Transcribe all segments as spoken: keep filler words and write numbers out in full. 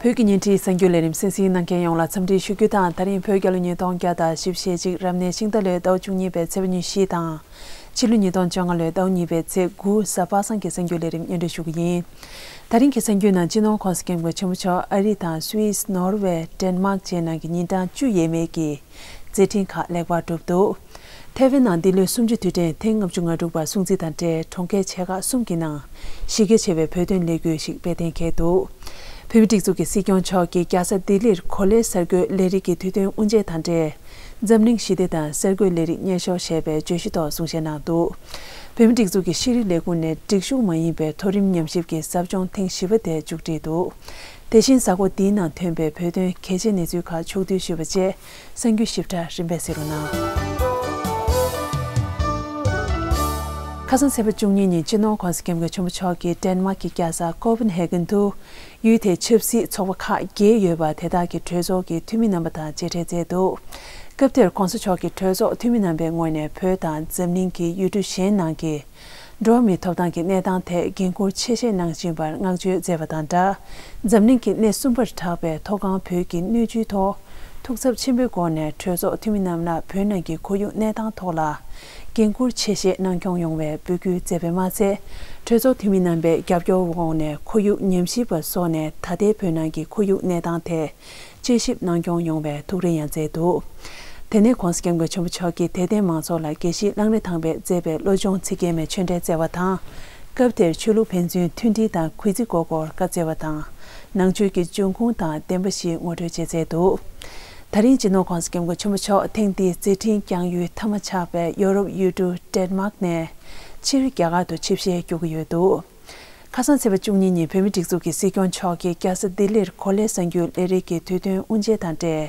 བོད་ཀྱི་བརྙན་འཕྲིན་གསར་འགྱུར་ལས་རིམ་གསན་གཟིགས་གནང་མཁན་ཡོངས་ལ་འཚམས་འདྲི་ཞུ་རྒྱུ་དང་། ད་རིང་བོད་རྒྱལ་ལོ་ཉིས་སྟོང་བརྒྱ་དང་བཞི་བཅུ་ཞེ་གཅིག་རབ་གནས་ཤིང་རྟ་ལོའི་ཟླ་བ་བཅུ་གཉིས་པའི་ཚེས་པ་ཉི་ཤུ་དང་། ཕྱི་ལོ་ཉིས་སྟོང་བཅོ་ལྔ་ལོའི་ཟླ་བ་གཉིས་པའི་ཚེས་དགུ་གཟའ་པ་སངས་ཀྱི་གསར་འགྱུར་ལས་རིམ་སྙན་སྒྲོན་ཞུ་གི་ཡིན། ད་རིང་གི་གསར་འགྱུར་ནང་སྤྱི་ནོར་༸གོང་ས་༸སྐྱབས་མགོན་ཆེན་པོ་མཆོག་ཨ་རི་དང་སུད་སི། ནོར་ཝེ། ཌེན་མཱག་བཅས་ནང་གི་ཉིན་གྲངས་བཅུ་ཡས་མས་ཀྱི་མཛད་འཕྲིན་ཁག་ལེགས་པར་གྲུབ་འདུག་ཐའེ་ཝན་ནང་འདི་ལོའི་གསུམ་བཅུའི་དུས་དྲན་ཐེངས་ལྔ་བཅུ་ང་དྲུག་པ་སྲུང་བརྩི་དང་འབྲེལ་གྲོང་ཁྱེར་ཆེ་ཁག་གསུམ་གྱི་ནང་གཞི་རྒྱ་ཆེ་བའི་བོད་དོན་ལས་འགུལ་ཞིག་སྤེལ་གཏན་འཁེལ་འདུག་བོད་མིའི་སྒྲིག་འཛུགས་ཀྱི་སྲིད་སྐྱོང་མཆོག་གིས་རྒྱལ་ས་ལྡི་ལིར་གོ་ལའི་གསར་འགོད་ལས་རིགས་ཀྱི་དུས་སྟོན་དབུ་འབྱེད་དང་འབྲེལ། འཛམ་གླིང་ཞི་བདེ་དང་གསར་འགོད་ལས་རིགས་གཉེར་ཤོག་ཞེས་པའི་བརྗོད་གཞི་ཐོག་གསུང་བཤད་གནང་འདུག་བོད་མིའི་སྒྲིག་འཛུགས་ཀྱི་ཤེས་རིག་ལས་ཁུངས་ནས་སྒྲིག་གཞུང་མ་ཡིན་པའི་མཐོ་རིམ་ཉམས་ཞིབ་ཀྱི་ཟབ་སྦྱོང་ཐེངས་བཞི་པ་དེ་མཇུག་སྒྲིལ་འདུག་དེ་བཞིན་གཟའ་འཁོར་འདིའི་ནང་ཐོན་པའི་བོད་དོན་གལ་ཆེའི་གནས་ཚུལ་ཁག་ཕྱོགས་བསྡུས་ཞུས་པ་བཅས་གསར་འགྱུར་ཞིབ་ཕྲ་རིམ་པས་གཟིགས་རོགས་གནང་། ཁ་སང་ཚེས་པ་བཅུ་གཉིས་ཉིན་སྤྱི་ནོར་༸གོང་ས་༸སྐྱབས་མགོན་ཆེན་པོ་མཆོག་གིས་ཌེན་མཱག་གི་རྒྱལ་ས་ཀོ་པན་ཧེ་གྷན་དུ། ཡུལ་དེའི་ཆབ་སྲིད་ཚོགས་པ་ཁག་བརྒྱད་ཡོད་པ་དེ་དག་གི་གྲོས་ཚོགས་ཀྱི་འཐུས་མི་རྣམ་པ་དང་མཇལ་འཕྲད་མཛད་འདུག་སྐབས་དེར་༸གོང་ས་མཆོག་གིས་གྲོས་ཚོགས་འཐུས་མི་རྣམ་པའི་ངོས་ནས་བོད་དང་འཛམ་གླིང་གི་ཡུལ་གྲུ་གཞན་ནང་གི་འགྲོ་བ་མིའི་ཐོབ་ཐང་གི་གནས་སྟངས་ཐད་འགན་འཁུར་ཆེ་བཞེས་གནང་བཞིན་པར་བསྔགས་བརྗོད་མཛད་པ་དང་སྦྲགས། འཛམ་གླིང་གི་སྣེ་གསུམ་པར་གྲགས་པའི་མཐོ་སྒང་བོད་ཀྱི་སྣོད་བཅུད་ཐོག་ཐུགས་འཚབ་ཆེན་པོའི་སྒོ་ནས་གྲོས་ཚོགས་འཐུས་མི་རྣམས་ལ་བོད་ནང་གི་ཁོར་ཡུག་གནས་སྟངས་ཐོག་ལ་འགན་འཁུར་ཆེ་བཞེས་གནང་སྐྱོང་ཡོང་བའི་འབོད་སྐུལ་མཛད་པས་མ་ཚད། གྲོས་ཚོགས་འཐུས་མི་རྣམ་པའི་རྒྱབ་སྐྱོར་འོག་ནས་ཁོར་ཡུག་ཉམས་ཞིབ་པ་སོགས་ནས་ད་ལྟའི་བོད་ནང་གི་ཁོར་ཡུག་གནས་སྟངས་ཐད་དཔྱད་ཞིབ་གནང་སྐྱོང་ཡོང་བའི་ཐུགས་རེ་ཡང་མཛད་འདུག་དེ་ནས་༸གོང་ས་༸སྐྱབས་མགོན་ཆེན་པོ་མཆོག་གིས་དད་ལྡན་མང་ཚོགས་ལ་དགེ་བཤེས་གླང་རི་ཐང་པས་མཛད་པའི་བློ་སྦྱོང་ཚིག་བརྒྱད་མའི་ཆོས་འབྲེལ་སྩལ་བ་དང་། སྐབས་དེར་ཆོས་ལུགས་ཕན་ཚུན་མཐུན་སྒྲིལ་དང་གུས་བརྩི་སྐོར་སྐོར་བཀའ་སྩལ་བ་དང་། ནང་ཆོས་ཀྱི་འབྱུང་ཁུངས་དང་བདེན་པ་བཞི་ངོ་སྤྲོད་བྱས་མཛད་འདུག་ད་རིང་སྤྱི་ནོར་༸གོང་ས་༸སྐྱབས་མགོན་ཆེན་པོ་མཆོག་ཐེངས་འདིའི་མཛད་འཕྲིན་བསྐྱངས་ཡུལ་མཐའ་མ་ཆགས་པའི་ཡོ་རོབ་ཡུལ་གྲུ་ཌེན་མཱག་ནས་ཕྱིར་རྒྱ་གར་དུ་ཆིབས་ཞལ་བསྒྱུར་གྱི་ཡོད་འདུག་ཁ་སང་ཚེས་པ་བཅུ་གཉིས་ཉིན་བོད་མིའི་སྒྲིག་འཛུགས་ཀྱི་སྲིད་སྐྱོང་མཆོག་གིས་རྒྱལ་ས་ལྡི་ལིར་གོ་ལའི་གསར་འགྱུར་ལས་རིགས་ཀྱི་དུས་སྟོན་དབུ་འབྱེད་དང་འབྲེལ།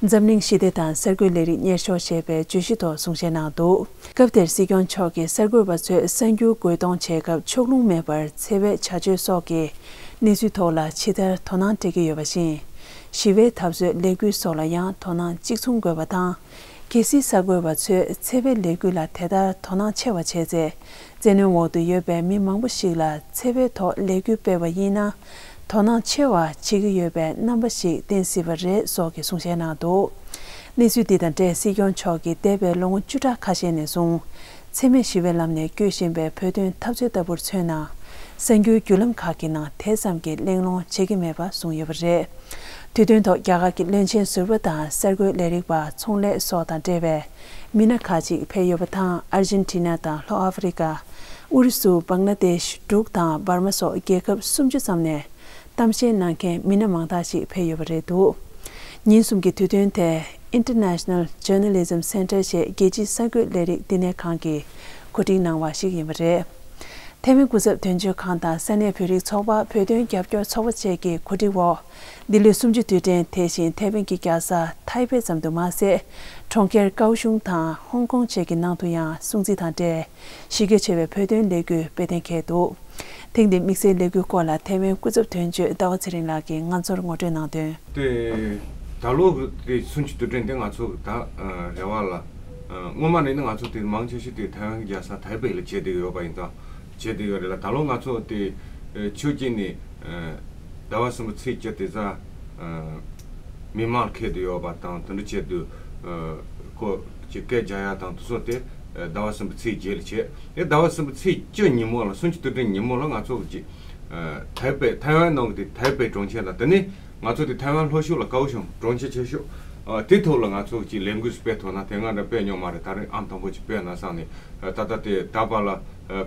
འཛམ་གླིང་ཞི་བདེ་དང་གསར་འགོད་ལས་རིགས་གཉེར་ཤོག་ཞེས་པའི་བརྗོད་གཞི་ཐོག་གསུང་བཤད་གནང་འདུག་སྐབས་དེར་སྲིད་སྐྱོང་མཆོག་གིས་གསར་འགོད་པ་ཚོས་གསར་འགྱུར་བཀོད་གཏོང་བྱེད་སྐབས་ཕྱོགས་ལྷུང་མེད་པར་འཚེ་བའི་བྱ་སྤྱོད་སོགས་ཀྱི་གནས་ཚུལ་ཐོག་ལ་ཇི་ལྟར་དོ་སྣང་སྤྲད་ཀྱི་ཡོད་པ་བཞིན། ཞི་བའི་འཐབ་རྩོད་ལས་འགུལ་སོགས་ལ་ཡང་དོ་སྣང་གཅིག་མཚུངས་དགོས་པ་དང་། གལ་སྲིད་གསར་འགོད་པ་ཚོས་འཚེ་བའི་ལས་འགུལ་ལ་དེ་ལྟར་དོ་སྣང་ཆེ་བ་བྱས་ཚེ། བཙན་གནོན་འོག་ཏུ་ཡོད་པའི་མི་མང་པོ་ཞིག་ལ་འཚེ་བའི་ཐོག་ལས་འགུལ་སྤེལ་བ་ཡིན་ན། དོ་སྣང་ཆེ་བ་བྱེད་ཀྱི་ཡོད་པའི་རྣམ་པ་ཞིག་བསྟན་སྲིད་པ་རེད་སོགས་ཀྱི་གསུང་བཤད་གནང་འདུག་གནས་ཚུལ་འདི་དང་འབྲེལ་སྲིད་སྐྱོང་མཆོག་གིས་འདས་པའི་ལོ་ངོ་བཅུ་ཕྲག་ཁ་ཤས་ནས་བཟུང་། འཚེ་མེད་ཞི་བའི་ལམ་ནས་བསྐྱོད་བཞིན་པའི་བོད་དོན་འཐབ་རྩོད་ལྟ་བུར་མཚོན་ན། གསར་འགྱུར་བརྒྱུད་ལམ་ཁག་གི་ནང་དེ་ཙམ་གྱི་གླེང་སློང་བྱེད་ཀྱི་མེད་པ་གསུངས་ཡོད་པ་རེད། དུས་སྟོན་ཐོག་རྒྱ་གར་གྱི་བློན་ཆེན་ཟུར་པ་དང་གསར་འགོད་ལས་རིག་པ། ཚོང་ལས་སོགས་དང་འབྲེལ་བའི་མི་སྣ་ཁག་ཅིག་ཕེབས་ཡོད་པ་དང་། ཨར་ཇེན་ཊི་ན་དང་ལྷོ་ཨ་ཧྥེ་རི་ཀ། ཨུ་རུ་སུ། བང་ལ་དེཤ། འབྲུག་དང་འབར་མ་སོགས་རྒྱལ་ཁབ་སུམ་ཅུ་ཙམ་ནས་གཏམ་བཤད་གནང་མཁན་མི་སྣ་མང་དག་ཅིག་ཕེབས་ཡོད་པ་རེད་འདུག་ཉིན་གསུམ་གྱི་དུས་སྟོན་དེ་International Journalism Center ཞེས་རྒྱལ་སྤྱིའི་གསར་འགོད་ལས་རིགས་བསྟི་གནས་ཁང་གིས་གོ་སྒྲིག་གནང་བ་ཞིག་ཡིན་པ་རེད། ཐའེ་ཝན་སྐུ་ཚབ་དོན་གཅོད་ཁང་དང་ས་གནས་བོད་རིགས་ཚོགས་པ། བོད་དོན་རྒྱབ་སྐྱོར་ཚོགས་པ་བཅས་ཀྱི་གོ་སྒྲིག་འོག་འདི་ལོའི་གསུམ་བཅུའི་དུས་དྲན་དེ་བཞིན་ཐའེ་ཝན་གྱི་རྒྱལ་ས་ཐའེ་པེ་ཙམ་དུ་མ་ཟད། གྲོང་ཁྱེར་ཀའོ་ཤུང་དང་ཧོང་ཀོང་བཅས་ཀྱི་ནང་དུ་ཡང་སྲུང་བརྩི་དང་འབྲེལ་གཞི་རྒྱ་ཆེ་བའི་བོད་དོན་ལས་འགུལ་སྤེལ་གཏན་འཁེལ་འདུག་ཐེངས་འདིའི་དམིགས་བསལ་ལས་འགུལ་སྐོར་ལ་ཐའེ་ཝན་སྐུ་ཚབ་དོན་གཅོད་ཟླ་བ་ཚེ་རིང་ལགས་ཀྱིས་ང་ཚོར་ངོ་སྤྲོད་གནང་དོན། དེ་ད་ལོ་གི་དེ་གསུམ་བཅུའི་དུས་དྲན་དེ་ང་ཚོ་ད་རེ་བ་ལ་སྔོན་མ་ནས་ནི་ང་ཚོ་དེ་མང་ཆེ་ཤོས་དེ་ཐའེ་ཝན་གྱི་རྒྱལ་ས་ཐའེ་པེ་ལ་བྱེད་བསྡད་ཡོད་པ་ཡིན་ཙང་བྱེད་བསྡད་ཡོད་རེད་ལ། ད་ལོ་ང་ཚོ་དེ་ཆོས་སྐྱིད་ནས་ཟླ་བ་གསུམ་པའི་ཚེས་བཅུ་དེ་ཚ་མི་མང་ཁེལ་དུ་ཡོད་པ་དང་། དེ་འདྲ་བྱེད་དུས་ཁོ་ཅིག་སྐད་རྒྱག་ཡ་དང་དེ་ཚོ་དེ་ཟླ་བ་གསུམ་པའི་ཚེས་བརྒྱད་ལ་བྱེད། དེ་ཟླ་བ་གསུམ་པའི་ཚེས་བཅུ་ཉིན་མོ་ལ་གསུམ་བཅུའི་དུས་དྲན་ཉིན་མོ་ལ་ང་ཚོ་གི་ཅིག་ཐའེ་པེ་ཐའེ་ཝན་ནང་གི་དེ་ཐའེ་པེ་གྲོང་ཁྱེར་ལ། དེ་ནས་ང་ཚོ་དེ་ཐའེ་ཝན་ལྷོ་ཕྱོགས་ལ་ཀའོ་ཤུང་གྲོང་ཁྱེར་ཆེ་ཤོས་དེ་ཐོག་ལ་ང་ཚོ་གི་ཅིག་ལས་འགུལ་སྤེལ་ཐུབ་ན། དེ་སྔ་འདྲ་སྤེལ་མྱོང་མ་རེད། ད་རེས་ཨང་དང་པོ་ཅིག་སྤེལ་ན་བསམ་ནས། ད་ལྟ་དེ་ད་བར་ལ་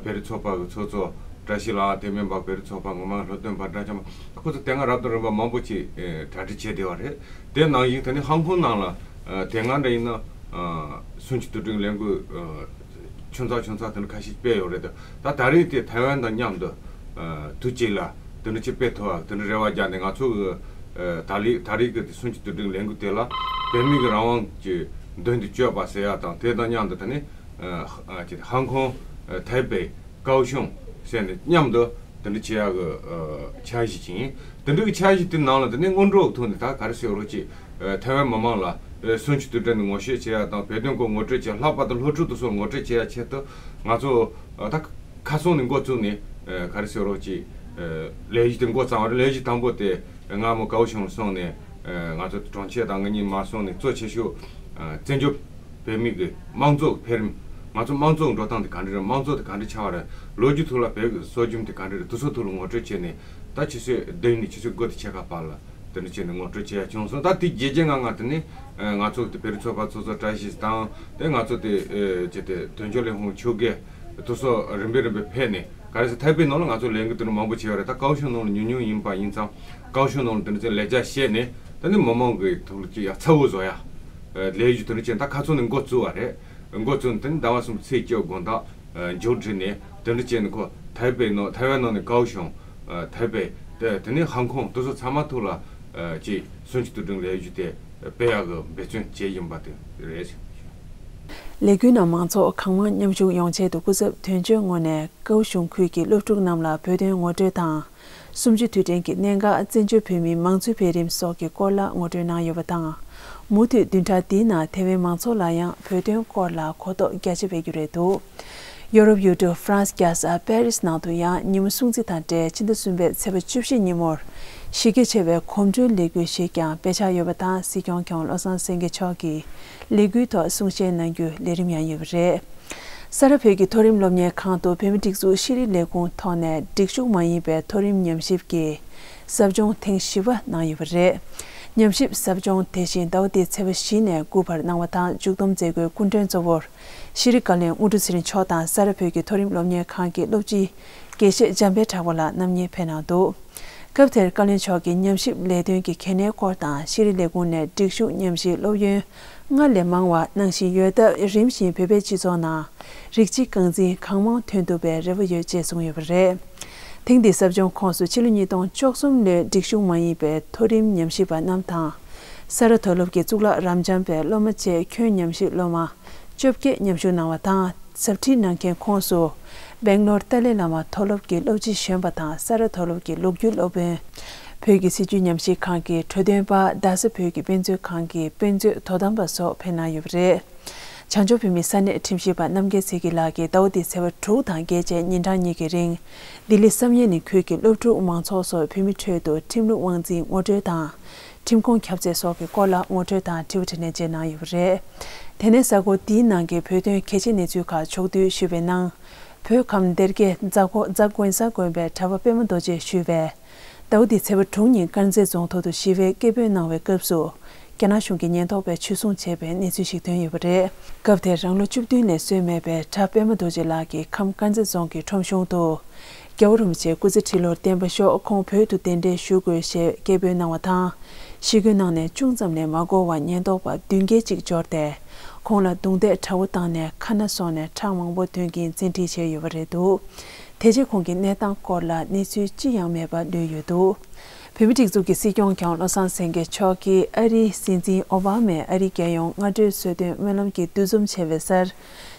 བོད་རིགས་ཚོགས་པ་གི་ཚོགས་གཙོ་བཀྲ་ཤིས་ལགས། དེ་མིན་པ་བོད་རིགས་ཚོགས་པ་ངོ་མ་སློབ་སྟོན་པ་བཀྲ་ཤིས་མ། ཁོ་ཚོ་དེ་སྔ་རབ་དང་རིམ་པ་མང་པོ་ཅིག་གྲ་སྒྲིག་བྱས་བསྡད་པ་རེད། དེ་ནང་བཞིན་དེ་ནས་ཧང་ཀོང་ནང་ལ་དེ་སྔ་འདྲ་ཡིན་ན་གསུམ་བཅུའི་དུས་དྲན་ལས་འགུལ་ཆུང་ཙག་ཆུང་ཙག་དེ་འདྲ་ཁ་ཤས་སྤེལ་ཡོད་རེད། ད་ད་རེས་དེ་ཐའེ་ཝན་དང་མཉམ་དུ་དུས་གཅིག་ལ་དེ་འདྲ་ཅིག་སྤེལ་ཐུབ་པ་དེ་འདྲ་རེ་བ་བརྒྱབ་ནས། ང་ཚོ་གི་ད་ལི་ད་རེས་ཀྱི་དེ་གསུམ་བཅུའི་དུས་དྲན་ལས་འགུལ་དེ་ལ་བོད་མི་གི་རང་དབང་གི་མདུན་དུ་སྐྱོད་པ་ཟེར་ཡ་དང་། དེ་དང་མཉམ་དུ་ད་ནི་ཧང་ཀོང་ཐའེ་པེ་ཀའོ་ཤུང་ཟེར་ནས་མཉམ་དུ་དེ་འདྲ་བྱེད་ཡག་གི་འཆར་གཞི་ཅིག་ཡིན། དེ་འདྲ་གི་འཆར་གཞི་དེ་ནང་ལ་དེ་ནས་སྔོན་འགྲོ་གི་ཐོག་ནས་ད་ག་རེ་ཟེར་རོགས་ཅིག་ཐའེ་ཝན་མི་མང་ལ་གསུམ་བཅུའི་དུས་དྲན་དེ་ངོ་ཤེས་བྱེད་ཡག་དང་། བོད་དོན་སྐོར་ངོ་སྤྲོད་བྱེད། ལྷག་པར་དུ་སློབ་ཕྲུག་དེ་ཚོར་ངོ་སྤྲོད་བྱེད་ཡག་ཆེད་དུ་ང་ཚོ་ད་ཁ་སང་ནས་འགོ་བཙུགས་ནས་ག་རེ་ཟེར་རོགས་ཅིག་ལས་གཞི་དེ་འགོ་བརྩམས་པ་རེད། ལས་གཞི་དང་པོ་དེ་ སྔ་མོ་ཀའོ་ཤུང་སོང་ནས་ང་ཚོ་གྲོང་ཁྱེར་དང་ང་གཉིས་མ་སོང་ནས་གཙོ་ཆེ་ཤོས་བཙན་བྱོལ་བོད་མི་གི་དམངས་གཙོ་འཕེལ་རིམ། ང་ཚོ་དམངས་གཙོ་འགྲོ་སྟངས་དེ་ག་འདྲ་རེད། དམངས་གཙོ་དེ་ག་འདྲ་ཆགས་པ་རེད། ལོ་རྒྱུས་ཐོག་ལ་བོད་ཀྱི་སྲོལ་རྒྱུན་དེ་ག་འདྲ་རེད། དེ་ཚོ་ཐོག་ལ་ངོ་སྤྲོད་བྱས་ནས་ད་ཆུ་ཚོད་བདུན་ནས་ཆུ་ཚོད་དགུ་དང་ཕྱེད་ཀ་བར་ལ་དེ་འདྲ་བྱས་ནས་ངོ་སྤྲོད་བྱས་ཡ་བྱུང་སོང་། ད་དེ་རྗེས་རྗེས་ང་ང་དེ་ནས་ང་ཚོ་དེ་བོད་རིགས་ཚོགས་པ་ཚོགས་གཙོ་བཀྲ་ཤིས་དང་དེ་ང་ཚོ་དེ་ཨེ་ཅེ་དེ་དོན་གཅོད་ལས་ཁུངས་ཆོས་དགེ་དེ་ཚོ་རིམ་པས་རིམ་པས་ཕེབས་ནས། ག་རེ་ཟེར། ཐའེ་པེ་ནང་ལ་ང་ཚོ་ལས་འགུལ་དེ་འདྲ་མང་པོ་བྱས་ཡོད་རེད། ད་ཀའོ་ཤུང་ནང་ལ་ཉུང་ཉུང་ཡིན་པ་ཡིན་ཙང་། ཀའོ་ཤུང་ནང་ལ་དེ་འདྲ་ཅན་ལས་བྱ་བཤད་ནས་ད་ནི་མི་མང་གི་ཐོག་ལ་ཅིག་ཡ་ཚ་བོ་བཟོ་ཡ་ལས་གཞི་དེ་འདྲ་ཅན་ད་ཁ་ཚོན་ནས་འགོ་བཙུགས་པ་རེད། འགོ་བཙུགས་ནས་དེ་ནི་ཟླ་བ་གསུམ་ཚེས་བཅུ་དགོང་དག་མཇུག་སྒྲིལ་ནས་དེ་འདྲ་ཅན་ནི་ཁོ་ཐའེ་པེ་ནང་ཐའེ་ཝན་ནང་ནས་ཀའོ་ཤུང་ཐའེ་པེ་དེ་དེ་ནས་ཧང་ཀོང་དེ་ཚོ་ཚང་མ་ཐོག་ལ་ཅིག་གསོན་སྐྱོད་དུད་སྦྲུལ་ལས་གཞི་དེ་སྤེལ་ཡག་གི་འབད་བརྩོན་བྱས་ཡིན་པ་དེ་རེད། ལས་འགུལ་ནང་མང་ཚོགས་གང་མང་མཉམ་ཞུགས་ཡོང་ཆེད་དུ་སྐུ་ཚབ་དོན་གཅོད་ངོས་ནས་ཀའོ་ཤུང་ཁུལ་གྱི་སློབ་ཕྲུག་རྣམས་ལ་བོད་དོན་ངོ་སྤྲོད་དང་། གསུམ་བཅུ་དུས་དྲན་གྱི་གནད་འགག་བཙན་བྱོལ་བོད་མིའི་མང་གཙོའི་འཕེལ་རིམ་སོགས་ཀྱི་སྐོར་ལ་ངོ་སྤྲོད་གནང་ཡོད་པ་དང་། མུ་མཐུད་བདུན་ཕྲག་འདིའི་ནང་ཐེ་ཝན་མང་ཚོགས་ལ་ཡང་བོད་དོན་སྐོར་ལ་གོ་རྟོགས་རྒྱ་ཆེ་སྤེལ་རྒྱུ་རེད་འདུག་ཡོ་རོབ་ཡུལ་གྲུ་ཧྥ་རན་སི་རྒྱལ་ས་པེ་རིས་ནང་དུ་ཡང་ཉིན་མོ་སྲུང་བརྩི་དང་འབྲེལ་ཕྱི་ཟླ་གསུམ་པའི་ཚེས་པ་བཅུ་བཞི་ཉིན་མོར་གཞི་རྒྱ་ཆེ་བའི་གོམ་བགྲོད་ལས་འགུལ་ཞིག་ཀྱང་སྤེལ་འཆར་ཡོད་པ་དང་། སྲིད་སྐྱོང་མཁན་བློ་བཟང་སེང་གེ་མཆོག་གིས་ལས་འགུལ་ཐོག་གསུང་བཤད་གནང་རྒྱུའི་ལས་རིམ་ཡང་ཡོད་པ་རེད། ས་རཱ་བོད་ཀྱི་མཐོ་རིམ་སློབ་གཉེར་ཁང་དུ་བོད་མིའི་སྒྲིག་འཛུགས་ཤེས་རིག་ལས་ཁུངས་ཐོག་ནས་སྒྲིག་ཞུགས་མ་ཡིན་པའི་མཐོ་རིམ་ཉམས་ཞིབ་ཀྱི་ཟབ་སྦྱོང་ཐེངས་བཞི་པ་གནང་ཡོད་པ་རེད། ཉམས་ཞིབ་ཟབ་སྦྱོང་དེ་བཞིན་ཟླ་བ་འདིའི་ཚེས་པ་བཞི་ནས་དགུ་བར་གནང་བ་དང་། མཇུག་བསྡོམས་མཛད་སྒོའི་སྐུ་མགྲོན་གཙོ་བོར་ཤེས་རིག་བཀའ་བློན་དངོས་གྲུབ་ཚེ་རིང་མཆོག་དང་། ས་རཱ་བོད་ཀྱི་མཐོ་རིམ་སློབ་གཉེར་ཁང་གི་སློབ་སྤྱི་དགེ་བཤེས་འཇམ་དཔལ་གྲགས་པ་ལགས་རྣམ་གཉིས་ཕེབས་གནང་འདུག་སྐབས་དེར་བཀའ་བློན་མཆོག་གིས་ཉམས་ཞིབ་ལས་དོན་གྱི་གལ་གནད་སྐོར་དང་། ཤེས་རིག་ལས་ཁུངས་ནས་སྒྲིག་ཞུགས་ཉམས་ཞིབ་སློབ་ཡོན་སྔར་ལས་མང་བ་གནང་བཞིན་ཡོད་སྟབས། རིམ་བཞིན་བོད་པའི་སྤྱི་ཚོགས་ནང་རིགས་གཅིག་རྐང་འཛིན་གང་མང་ཐོན་ཐུབ་པའི་རེ་བ་ཡོད་ཅེས་གསུངས་ཡོད་པ་རེད། ཐེངས་འདིའི་ཟབ་སྦྱོང་ཁོངས་སུ་ཕྱི་ལོ་ཉིས་སྟོང་བཅུ་གསུམ་ལོའི་སྒྲིག་ཞུགས་མ་ཡིན་པའི་མཐོ་རིམ་ཉམས་ཞིབ་པ་རྣམས་དང་། ས་རཱ་མཐོ་སློབ་ཀྱི་གཙུག་ལག་རབ་འབྱམས་པའི་སློབ་མ་བཅས་ཁྱོན་ཉམས་ཞིབ་སློབ་མ་བཅོ་བརྒྱད་མཉམ་ཞུགས་གནང་བ་དང་། ཟབ་ཁྲིད་གནང་མཁན་ཁོངས་སུ་སྦེང་ལོར་ཏཱ་ལའི་བླ་མ་མཐོ་སློབ་ཀྱི་སློབ་སྤྱི་གཞོན་པ་དང་། ས་རཱ་མཐོ་སློབ་ཀྱི་ལོ་རྒྱུས་སློབ་དཔོན། བོད་ཀྱི་སྲིད་བྱུས་ཉམས་ཞིབ་ཁང་གི་གྲོས་སྟོན་པ། རྡ་ས་བོད་ཀྱི་དཔེ་མཛོད་ཁང་གི་དཔེ་མཛོད་དོ་དམ་པ་སོགས་ཕེབས་གནང་ཡོད་པ་རེད། བྱང་ཕྱོགས་བོད་མིའི་ས་གནས་ཁྲིམས་ཞིབ་པ་རྣམ་རྒྱལ་ཚེ་སྐྱིད་ལགས་ཀྱིས་ཟླ་བ་འདིའི་ཚེས་པ་དྲུག་དང་བརྒྱད་བཅས་ཉིན་གྲངས་གཉིས་ཀྱི་རིང་། ལྡི་ལི་བསམ་ཡས་ནས་ཁུལ་གྱི་སློབ་ཕྲུག་མང་ཚོགས་སོགས་བོད་མིའི་ཁྲོད་དུ་ཁྲིམས་ལུགས་དབང་འཛིན་ངོ་སྤྲོད་དང་། ཁྲིམས་ཁང་ཁྱབ་ཚད་སོགས་ཀྱི་སྐོར་ལ་ངོ་སྤྲོད་དང་དྲི་བ་དྲིས་ལན་བཅས་གནང་ཡོད་པ་རེད། དེ་ནས་གཟའ་འཁོར་འདིའི་ནང་གི་བོད་དོན་གལ་ཆེའི་གནས་ཚུལ་ཁག་ཕྱོགས་བསྡུས་ཞུས་པའི་ནང་། བོད་ཁམས་སྡེ་དགེ་རྫ་མགོ་རྫ་དགོན་ས་དགོན་པའི་གྲྭ་པ་པད་མ་རྡོ་རྗེས་ཞུས་པའི། ཟླ་བ་འདིའི་ཚེས་པ་དྲུག་ཉིན་དཀར་མཛེས་རྫོང་ཐོག་ཏུ་ཞི་བའི་སྐད་འབོད་གནང་བའི་སྐབས་སུ། རྒྱ་ནག་གཞུང་གི་ཉེན་རྟོག་པས་འཇུ་བཟུང་བྱས་པའི་གནས་ཚུལ་ཞིག་ཐོན་ཡོད་པ་རེད། སྐབས་དེར་རང་ལོ་བཅུ་བདུན་ལས་སོན་མེད་པའི་གྲྭ་པད་མ་རྡོ་རྗེ་ལགས་ཀྱིས་ཁམས་དཀར་མཛེས་རྫོང་གི་ཁྲོམ་གཞུང་དུ། རྒྱལ་བ་རིན་པོ་ཆེ་སྐུ་ཚེ་ཁྲི་ལོར་བརྟན་པར་ཤོག་ཁོང་བོད་དུ་གདན་འདྲེན་ཞུ་དགོས་ཞེས་སྐད་འབོད་གནང་བ་དང་། ཞི་རྒོལ་གནང་ནས་ཅུང་ཙམ་ལས་མ་འགོར་བར་ཉེན་རྟོག་པ་བདུན་བརྒྱད་ཅིག་འབྱོར་ཏེ། ཁོང་ལ་རྡུང་རྡེག་དྲག་པོ་བཏང་ནས་ཁ་སྣ་སོགས་ནས་ཁྲག་མང་པོ་ཐོན་རྐྱེན་བཙན་ཁྲིད་བྱས་ཡོད་པ་རེད་འདུག་དེ་རྗེས་ཁོང་གི་གནས་སྟངས་སྐོར་ལ་གནས་ཚུལ་ཅི་ཡང་མེད་པར་ལུས་ཡོད་འདུག་བོད་མིའི་སྒྲིག་འཛུགས་ཀྱི་སྲིད་སྐྱོང་མཁན་བློ་བཟང་སེང་གེ་མཆོག་གིས་ཨ་རིའི་སྲིད་འཛིན་ཨོ་བྷ་མས་ཨ་རིའི་རྒྱལ་ཡོངས་སྔ་དྲོའི་གསོལ་སྟོན་སྨོན་ལམ་གྱི་འདུ་འཛོམས་བྱས་པའི་སར།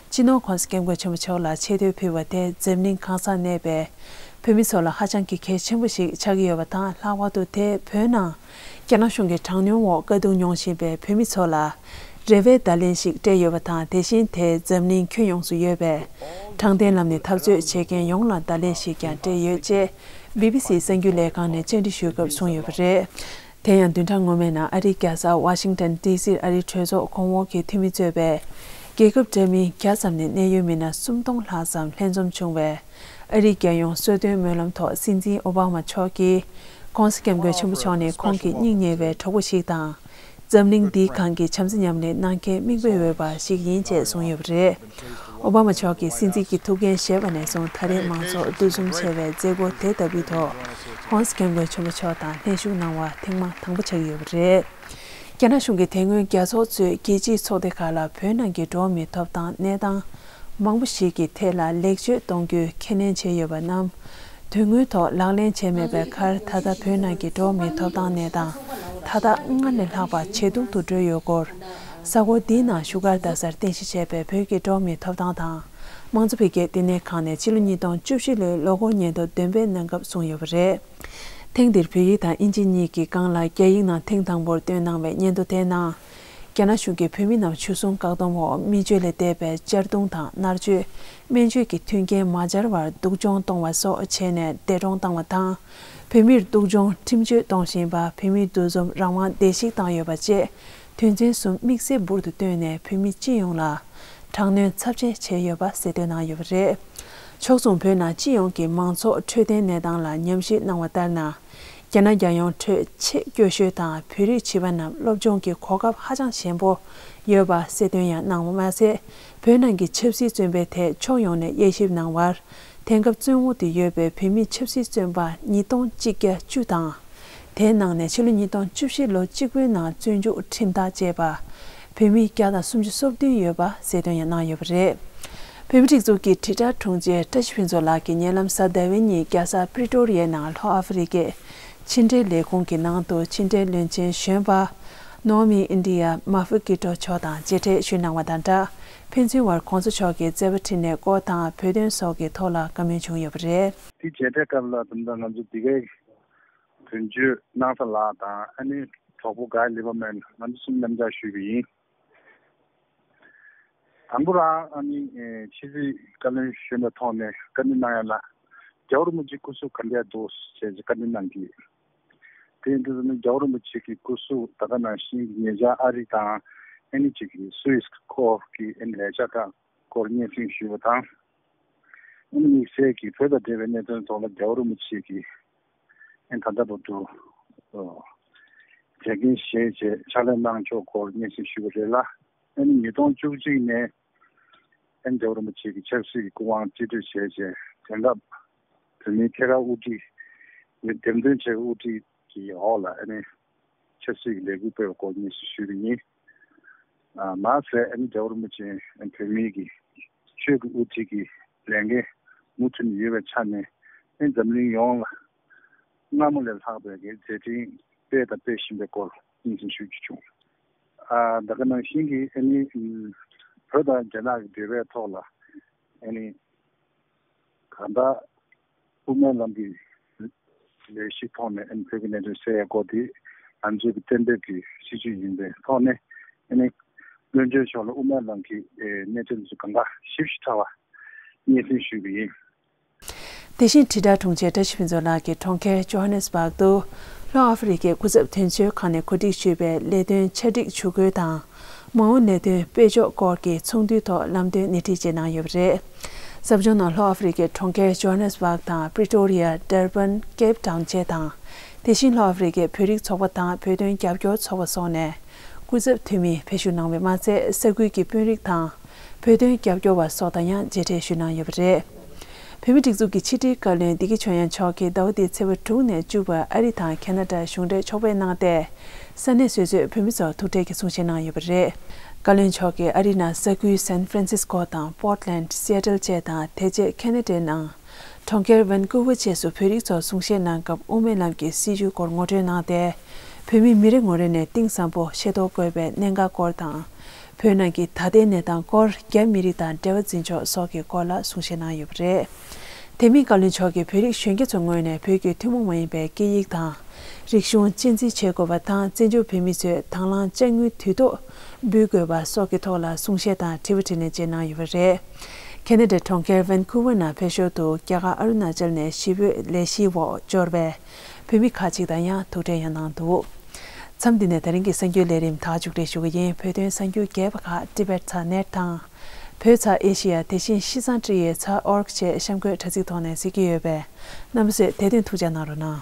སྤྱི་ནོར་༸གོང་ས་༸སྐྱབས་མགོན་ཆེན་པོ་མཆོག་ལ་ཆེ་བསྟོད་ཕུལ་བ་དེ་འཛམ་གླིང་གང་སར་གནས་པའི་བོད་མི་ཚོ་ལ་ཧ་ཅང་གི་གལ་ཆེན་པོ་ཞིག་ཆགས་ཀྱི་ཡོད་པ་དང་། ལྷག་པར་དུ་དེས་བོད་ནང་རྒྱ་ནག་གཞུང་གི་དྲག་གནོན་འོག་དཀའ་སྡུག་མྱོང་བཞིན་པའི་བོད་མི་ཚོ་ལ་རེ་བའི་བརྡ་ལན་ཞིག་སྤྲད་ཡོད་པ་དང་། དེ་བཞིན་དེས་འཛམ་གླིང་ཁྱོན་ཡོངས་སུ་ཡོད་པའི་དྲང་བདེན་ལམ་ནས་འཐབ་རྩོད་བྱེད་མཁན་ཡོངས་ལ་བརྡ་ལན་ཞིག་ཀྱང་སྤྲད་ཡོད་ཅེས་བི་བི་སིའི་གསར་འགྱུར་ལས་ཁང་ནས་བཅར་འདྲི་ཞུས་སྐབས་གསུངས་ཡོད་པ་རེད། དེ་ཡང་བདུན་ཕྲག་སྔོན་མའི་ནང་ཨ་རིའི་རྒྱལ་ས་ཝ་ཤིང་ཏན་ཌི་སིར་ཨ་རིའི་གྲོས་ཚོགས་གོང་འོག་གི་འཐུས་མི་གཙོས་པའི་རྒྱལ་ཁབ་འདྲ་མིན་བརྒྱ་ཙམ་ནས་གནད་ཡོད་མི་སྣ་སུམ་སྟོང་ལྷག་ཙམ་ལྷན་འཛོམས་བྱུང་བའི་ཨ་རིའི་རྒྱལ་ཡོངས་གསོལ་སྟོན་སྨོན་ལམ་ཐོག་སྲིད་འཛིན་ཨོ་བྷ་མ་མཆོག་གིས་༸གོང་ས་༸སྐྱབས་མགོན་ཆེན་པོ་མཆོག་ནི་ཁོང་གི་སྙིང་ཉེ་བའི་གྲོགས་པོ་ཞིག་དང་། འཛམ་གླིང་འདིའི་སྒང་གི་བྱམས་བརྩེ་ཉམས་ལེན་གནང་མཁན་མིག་དཔེ་འོས་པ་ཞིག་ཡིན་ཅེས་གསུངས་ཡོད་པ་རེད། ཨོ་བྷ་མ་མཆོག་གིས་སྲིད་འཛིན་གྱི་ཐུགས་འགན་བཞེས་པ་ནས་བཟུང་ད་རེས་མང་ཚོགས་འདུ་འཛོམས་བྱས་པའི་མཛད་སྒོ་དེ་ལྟ་བུའི་ཐོག་༸གོང་ས་༸སྐྱབས་མགོན་ཆེན་པོ་མཆོག་དང་ལྷན་ཞུགས་གནང་བ་ཐེངས་མ་དང་པོ་ཆགས་ཀྱི་ཡོད་པ་རེད། རྒྱ་ནག་གཞུང་གིས་དེ་སྔོན་རྒྱལ་ཚོགས་གཙོས་རྒྱལ་སྤྱིའི་ཚོགས་སྡེ་ཁག་ལ་བོད་ནང་གི་འགྲོ་བ་མིའི་ཐོབ་ཐང་གནས་སྟངས་མང་པོ་ཞིག་གི་ཐད་ལ་ལེགས་བཅོས་གཏོང་རྒྱུའི་ཁས་ལེན་བྱས་ཡོད་པ་རྣམས། དོན་དངོས་ཐོག་ལག་ལེན་བྱས་མེད་པའི་ཁར། ད་ལྟ་བོད་ནང་གི་འགྲོ་བ་མིའི་ཐོབ་ཐང་གནས་སྟངས་ད་ལྟ་སྔར་ལས་ལྷག་པ་ཇེ་སྡུག་ཏུ་འགྲོ་ཡོད་སྐོར། གཟའ་འཁོར་འདིའི་ནང་བཞུགས་སྒར་རྡ་སར་རྟེན་གཞི་བྱས་པའི་བོད་ཀྱི་འགྲོ་བ་མིའི་ཐོབ་ཐང་དང་། དམངས་གཙོ་འཕེལ་རྒྱས་བསྟི་གནས་ཁང་ནས་ཕྱི་ལོ་ཉིས་སྟོང་བཅུ་བཞི་ལོའི་ལོ་འཁོར་སྙན་ཐོ་འདོན་སྤེལ་གནང་སྐབས་གསུངས་ཡོད་པ་རེད། ཐེངས་འདིར་བོད་ཡིག་དང་དབྱིན་ཇི་གཉིས་ཀྱི་སྒང་ལ་རྒྱ་ཡིག་ནང་ཐེངས་དང་པོར་བཏོན་གནང་བའི་སྙན་ཐོ་དེའི་ནང་། རྒྱ་ནག་གཞུང་གིས་བོད་མི་རྣམས་ཆོས་སྲུང་བཀག་སྡོམ་འོག་སྨན་བཅོས་ལས་འདས་པའི་གཅར་རྡུང་དང་མནར་གཅོད། སྨན་བཅོས་ཀྱི་མཐུན་རྐྱེན་མ་སྦྱར་བར་སྡུག་སྦྱོང་གཏོང་བ་སོགས་བྱས་ནས་འདས་གྲོངས་བཏང་བ་དང་། བོད་མིར་སྡུག་སྦྱོང་ཁྲིམས་གཅོད་གཏོང་བཞིན་པ། བོད་མིའི་འདུ་འཛོམས་རང་དབང་བརྡལ་བཤིག་བཏང་ཡོད་པ་བཅས། དོན་ཚན་གསུམ་དམིགས་བསལ་འབུར་དུ་བཏོན་ནས་བོད་མི་སྤྱི་ཡོངས་ལ་དྲག་གནོན་ཚབས་ཆེ་བྱས་ཡོད་པ་གསལ་སྟོན་གནང་ཡོད་པ་རེད། ཕྱོགས་མཚུངས་བོད་ནང་སྤྱི་ཡོངས་ཀྱི་མང་ཚོགས་འཕྲོད་བསྟེན་གནས་སྟངས་ལ་ཉམས་ཞིབ་གནང་བ་ལྟར་ན། རྒྱ་ནག་རྒྱལ་ཡོངས་ཁྲོད་ཆེས་སྐྱོ་ཤོས་དང་བོད་རིགས་བྱིས་པ་རྣམས་སློབ་སྦྱོང་གི་གོ་སྐབས་ཧ་ཅང་ཞན་པོ་ཡོད་པ་གསལ་སྟོན་ཡང་གནང་བ་མ་ཟད། བོད་ནང་གི་ཆབ་སྲིད་བཙོན་པའི་ཐད་ཕྱོགས་ཡོངས་ནས་དབྱེ་ཞིབ་གནང་བར། དེང་སྐབས་བཙོན་འོག་ཏུ་ཡོད་པའི་བོད་མི་ཆབ་སྲིད་བཙོན་པ་ཉིས་སྟོང་གཅིག་བརྒྱ་བཅུ་དང་། དེའི་ནང་ནས་ཕྱི་ལོ་ཉིས་སྟོང་བཅུ་བཞི་ལོ་གཅིག་པུའི་ནང་བཙོན་འཇུག་ཁྲིམས་ཐག་བཅད་པ། བོད་མི་བརྒྱ་དང་སུམ་ཅུ་སོ་བདུན་ཡོད་པ་གསལ་སྟོན་ཡང་གནང་ཡོད་པ་རེད། བོད་མིའི་སྒྲིག་འཛུགས་ཀྱི་དྲིལ་བསྒྲགས་དྲུང་ཆེ་བཀྲ་ཤིས་ཕུན་ཚོགས་ལགས་ཀྱིས་ཉེ་ལམ་གཟའ་ཟླ་བའི་ཉིན་རྒྱལ་ས་པི་རི་ཊོ་རི་ཡའི་ནང་ལྷོ་ཨ་ཧྥེ་རི་ཁའི་ཕྱི་འབྲེལ་ལས་ཁུངས་ཀྱི་ནང་དུ་ཕྱི་འབྲེལ་བློན་ཆེན་གཞོན་པ་ནོ་མི་ཨིན་ཌི་ཡ་མ་ཧྥུ་ཀི་ཏོ་མཆོག་དང་མཇལ་འཕྲད་ཞུས་གནང་བ་དང་སྦྲགས། ཕན་ཚུན་བར་གོང་ས་མཆོག་གིས་བརྩེ་བ་འཕྲིན་ལས་སྐོར་དང་བོད་དོན་སོགས་ཀྱི་ཐོག་ལ་བཀའ་མོལ་བྱུང་ཡོད་པ་རེད། དེ་མཇལ་འཕྲད་སྐབས་ལ་དུམ་ད་ང་ཚོ་འདི་གའི་དོན་གཅོད་གནང་ས་ལགས་དང་ཨ་ནི་གྲོགས་པོ་གྷའི་ལི་བར་མན། ང་ཚོ་གསུམ་མཉམ་ཞུགས་ཞུས་པ་ཡིན། དང་པོ་རང་ཨ་ནི་ཨེ་ཕྱི་སྲིད་བཀའ་བློན་གཞོན་པའི་ཐོག་ནས་བཀའ་འདྲི་གནང་ཡ་ལ། རྒྱལ་བ་རིན་པོ་ཆེ་སྐུ་གཟུགས་ག་འདྲ་འདུག་ཟེར་བྱས་བཀའ་འདྲི་གནང་གི། དེ་ཡིན་དུས་ནི་རྒྱལ་བ་རིན་པོ་ཆེ་གི་སྐུ་གཟུགས་ད་ག་ནང་བཞིན་གྱི་ཉེ་ཆར་ཨ་རི་དང་ཨ་ནི་གཅིག་གི་སུད་སི་སྐོར་གྱི་ཨ་ནི་ལས་འཆར་ཁག་སྐོར་སྙན་སེང་ཞུས་པ་དང་། ཨ་ནི་དམིགས་བསལ་གྱི་བོད་དང་འབྲེལ་བའི་གནད་དོན་ཐོག་ལ་རྒྱལ་བ་རིན་པོ་ཆེ་གིས་ཨ་ནི་ད་ལྟ་བར་དུ་ཨ་བྱས་རྐྱེན་བཞེས་བྱས་ཕྱག་ལས་གནང་ཕྱོགས་སྐོར་སྙན་སེང་ཞུས་པ་རེད་ལ། ཨ་ནི་ཉིས་སྟོང་བཅུ་གཅིག་ནས་ཨ་ནི་རྒྱལ་བ་རིན་པོ་ཆེ་གི་ཆབ་སྲིད་ཀྱི་སྐུ་དབང་རྩིས་སྤྲོད་བྱས་རྗེས་དེང་སྐབས་བོད་མིའི་ཐད་ཀར་དབུ་ཁྲིད་འདེམས་ཐོན་བྱས་པའི་དབུ་ཁྲིད་ཀྱི་འོག་ལ་ཨ་ནི་ཆབ་སྲིད་ཀྱི་ལས་འགུལ་སྤེལ་བའི་སྐོར་སྙན་སེང་ཞུས་པ་ཡིན། ཨ་མ་ཟད་ཨ་ནི་རྒྱལ་བ་རིན་པོ་ཆེ་བོད་མིའི་གི་ཆོས་ཀྱི་དབུ་ཁྲིད་ཀྱི་ལས་འགན་མུ་མཐུད་ནས་ཡོད་པའི་ཆ་ནས་ཨ་ནི་འཛམ་གླིང་ཡོངས་ལ་སྔ་མོ་ལས་ལྷག་པའི་གི་མཛད་འཕྲིན་སྤེལ་དང་སྤེལ་བཞིན་པའི་སྐོར་སྙན་སེང་ཞུ་རྒྱུ་བྱུང་། ཨ་ད་ག་ནང་བཞིན་གྱི་ཨ་ནི་ཨམ་བོད་དང་རྒྱ་ནག་གི་འབྲེལ་བའི་ཐོག་ལ་ཨ་ནི་གང་ལྟར་དབུ་མའི་ལམ་གྱི་ལས་གཞིའི་ཐོག་ནས་ཨ་ནི་བོད་ཀྱི་གནད་དོན་སེལ་ཡའི་སྐོར་དེ་ང་ཚོའི་གི་གཏན་འབེབས་ཀྱི་སྲིད་བྱུས་ཡིན་པའི་ཐོག་ནས་ཨ་ནི་བློན་ཆེན་མཆོག་ལ་དབུ་མའི་ལམ་གྱི་ཨེ་གནད་དོན་ཚོ་གང་ག་ཞིབ་ཞིབ་ཕྲ་བ་སྙན་སེང་ཞུས་པ་ཡིན། དེ་བཞིན་དྲིལ་བསྒྲགས་དྲུང་ཆེ་བཀྲ་ཤིས་ཕུན་ཚོགས་ལགས་ཀྱིས་གྲོང་ཁྱེར་ཇོ་ཧན་ནེ་སི་བྷག་ཏུ་ལྷོ་ཨ་ཧྥེ་རི་ཁའི་སྐུ་ཚབ་དོན་གཅོད་ཁང་ནས་གོ་སྒྲིག་ཞུས་པའི་ལས་དོན་ཆ་སྒྲིག་ཇུས་འགོད་དང་མ་འོངས་ལས་དོན་སྤེལ་ཕྱོགས་སྐོར་གྱི་ཚོགས་འདུའི་ཐོག་ལམ་སྟོན་སྣེ་ཁྲིད་བྱེད་གནང་ཡོད་པ་རེད། ཟབ་སྦྱོང་ནང་ལྷོ་ཨ་ཧྥེ་རི་ཁའི་གྲོང་ཁྱེར་ཇོ་ཧན་ནེ་སི་བྷག་དང་པི་རི་ཊོ་རི་ཡ། ཌར་བན། ཀེབ་ཊའུན་བཅས་དང་། དེ་བཞིན་ལྷོ་ཨ་ཧྥེ་རི་ཁའི་བོད་རིགས་ཚོགས་པ་དང་བོད་དོན་རྒྱབ་སྐྱོར་ཚོགས་པ་སོགས་ནས་སྐུ་ཚབ་འཐུས་མི་ཕེབས་ཞུགས་གནང་བས་མ་ཚད་ས་ཁུལ་གྱི་དཔོན་རིགས་དང་། བོད་དོན་རྒྱབ་སྐྱོར་བ་སོགས་དང་ཡང་མཇལ་འཕྲད་ཞུས་གནང་ཡོད་པ་རེད། བོད་མིའི་སྒྲིག་འཛུགས་ཀྱི་ཕྱི་དྲིལ་བཀའ་བློན་བདེ་སྐྱིད་ཆོས་དབྱངས་མཆོག་གིས་ཟླ་བ་འདིའི་ཚེས་པ་དྲུག་ནས་བཅུ་བར་ཨ་རི་དང་ཁ་ན་ཌ་གཞུང་འབྲེལ་ཕྱོགས་ཕེབས་གནང་སྟེ། ས་གནས་སོ་སོའི་བོད་མི་ཚོར་ཐུག་འཕྲད་ཀྱི་གསུང་བཤད་གནང་ཡོད་པ་རེད། བཀའ་བློན་མཆོག་གིས་ཨ་རིའི་ནང་ས་ཁུལ་སན་ཧྥ་རན་སིས་ཀོ་དང་པོར་ཊི་ལེན་ཌི། སི་ཨེ་ཊལ་བཅས་དང་དེ་རྗེས་ཁ་ན་ཌའི་ནང་། གྲོང་ཁྱེར་ཝན་ཀུ་ཝར་བཅས་སུ་བོད་རིགས་ཚོར་གསུང་བཤད་གནང་སྐབས་དབུ་མའི་ལམ་གྱི་སྲིད་བྱུས་སྐོར་ངོ་སྤྲོད་གནང་སྟེ། བོད་མི་མི་རེ་ངོ་རེ་ནས་གཏིང་ཟབ་པོ་ཤེས་རྟོགས་དགོས་པའི་གནད་འགག་སྐོར་དང་། བོད་ནང་གི་ད་ལྟའི་གནས་སྟངས་སྐོར། རྒྱ་མི་རིགས་དང་འབྲེལ་བ་འཛིན་ཕྱོགས་སོགས་ཀྱི་སྐོར་ལ་གསུང་བཤད་གནང་ཡོད་པ་རེད། དེ་མིན་བཀའ་བློན་མཆོག་གིས་བོད་རིགས་གཞོན་སྐྱེས་ཚོའི་ངོས་ནས་བོད་ཀྱི་ཐུན་མོང་མ་ཡིན་པའི་སྐད་ཡིག་དང་། རིག་གཞུང་གཅེས་འཛིན་བྱེད་དགོས་པ་དང་། བཙན་བྱོལ་བོད་མི་ཚོས་དང་བླངས་དཔྱ་དངུལ་དུས་ཐོག་འབུལ་དགོས་པ་སོགས་ཀྱི་ཐོག་ལ་གསུང་བཤད་དང་དྲི་བ་དྲིས་ལན་བཅས་གནང་ཡོད་པ་རེད། ཁ་ན་ཌའི་གྲོང་ཁྱེར་ཝན་ཀུ་ཝར་ནང་ཕེབས་ཞོར་དུ་རྒྱ་གར་ཨ་རུ་ན་ཅལ་ནས་གཞིས་སྤོས་ལས་གཞིའི་འོག་འབྱོར་བའི་བོད་མི་ཁག་ཅིག་དང་ཡང་ཐུག་འཕྲད་ཡང་གནང་འདུག་མཚམས་འདི་ནས་ད་རིང་གི་གསར་འགྱུར་ལས་རིམ་དག་མཇུག་སྒྲིལ་ཞུ་གི་ཡིན། བོད་དོན་གསར་འགྱུར་རྒྱས་པ་ཁག་ཊི་བེཊ་ཚ་ནེཊ་དང་། བོད་ཚ་ཨེ་ཤི་ཡ། དེ་བཞིན་ཤིས་ཙང་ཀྲི་ཡའི་ཚ་ཨོར་གི་བཅས་གཤམ་འཁོད་དྲ་ཚིགས་ཐོག་ནས་གཟིགས་ཀྱི་ཡོད་པས། རྣམ་པ་ཚོས་དེ་དོན་ཐུགས་འཇགས་གནང་རོགས་གནང་།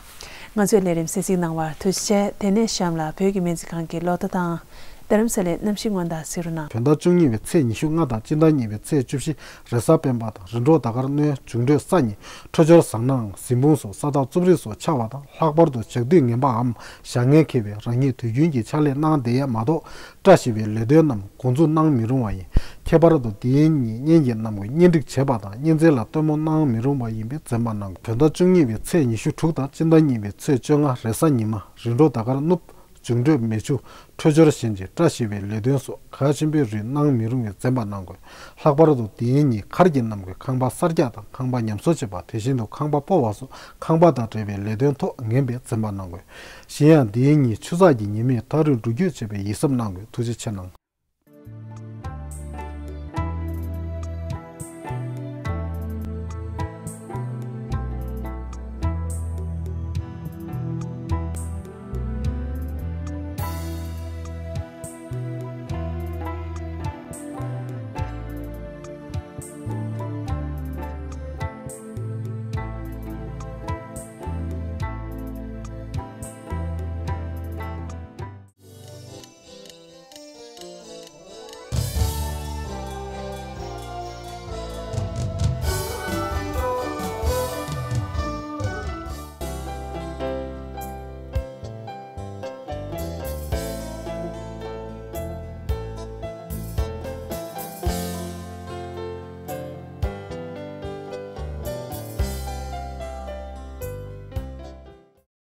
ང་ཚོའི་ལས་རིམ་གསན་གཟིགས་གནང་བར་ཐུགས་རྗེ་ཆེ། དེ་ནས་གཤམ་ལ་བོད་ཀྱི་སྨན་རྩིས་ཁང་གི་ལོ་ཟླ་དང་། རྡ་རམ་ས་ལའི་གནམ་གཤིས་སྔོན་བརྡ་གཟིགས་རོགས་གནང་། བོད་ཟླ་བཅུ་གཉིས་པའི་ཚེས་ཉི་ཤུ་ལྔ་དང་སྤྱི་ཟླ་གཉིས་པའི་ཚེས་བཅུ་བཞི། རེས་གཟའ་སྤེན་པ་དང་རིམ་གྲོ་ཟླ་སྐར་སྣོན། འབྱུང་འཕྲོད་ས་ཉིན། འཕྲོད་སྦྱོར་བཟང་ནའང་གཟིགས་འབུམ་སོགས་ས་བདག་རྩུབ་རིགས་སོགས་ཆགས་པ་དང་། ལྷག་པར་དུ་ཞག་དུས་ངན་པའམ་བྱ་ངན་འཁེལ་བའི་རང་ཉིད་དུས་རྒྱུན་གྱི་ཕྱག་ལས་གནང་བསྡད་ཡས་མ་གཏོགས། བཀྲ་ཤིས་པའི་ལས་དོན་རྣམས་འགོ་འཛུགས་གནང་མི་རུང་བ་ཡིན། ཁྱད་པར་དུ་འདི་ཡན་ཉིན་གཉེན་གྱི་རྣམས་ཀྱི་གཉེན་སྒྲིག་བྱེད་པ་དང་གཉེན་ཚན་ལ་སྟོན་མོ་གནང་མི་རུང་བ་ཡིན་པའི་འཛེམ་པ་གནང་། བོད་ཟླ་བཅུ་གཉིས་པའི་ཚེས་ཉི་ཤུ་དྲུག་དང་སྤྱི་ཟླ་གཉིས་པའི་ཚེས་བཅོ་ལྔ་རེས་གཟའ་ཉི་མ། རིམ་གྲོ་ཟླ་སྐར་སྣུབ། འབྱུང་འཕྲོད་མེ་ཆུ། འཕྲོད་སྦྱོར་གཞན་གྱི་བཀྲ་ཤིས་པའི་ལས་དོན་སོགས་གལ་ཆེན་པོའི་རིགས་གནང་མི་རུང་བའི་འཛེམ་པ་གནང་དགོས། ལྷག་པར་དུ་འདི་ཉིད་མཁར་གྱི་གནམ་གྱི་ཁང་པ་གསར་རྒྱག་དང་ཁང་པ་ཉམས་གསོ་བྱེད་པ། དེ་བཞིན་དུ་ཁང་པ་སྤོ་བ་སོགས་ཁང་པ་དང་འབྲེལ་བའི་ལས་དོན་ཐོག་ངན་པའི་འཛེམ་པ་གནང་དགོས། གཞན་ཡང་འདི་ཉིད་ཆུ་ཚགས་ཀྱི་ཉི་མས་མཐའ་རུ་འགྲུལ་སྐྱོད་བྱེད་པའི་ཡིད་གཟབ་གནང་དགོས། ཐུགས་རྗེ་ཆེ་གནང་།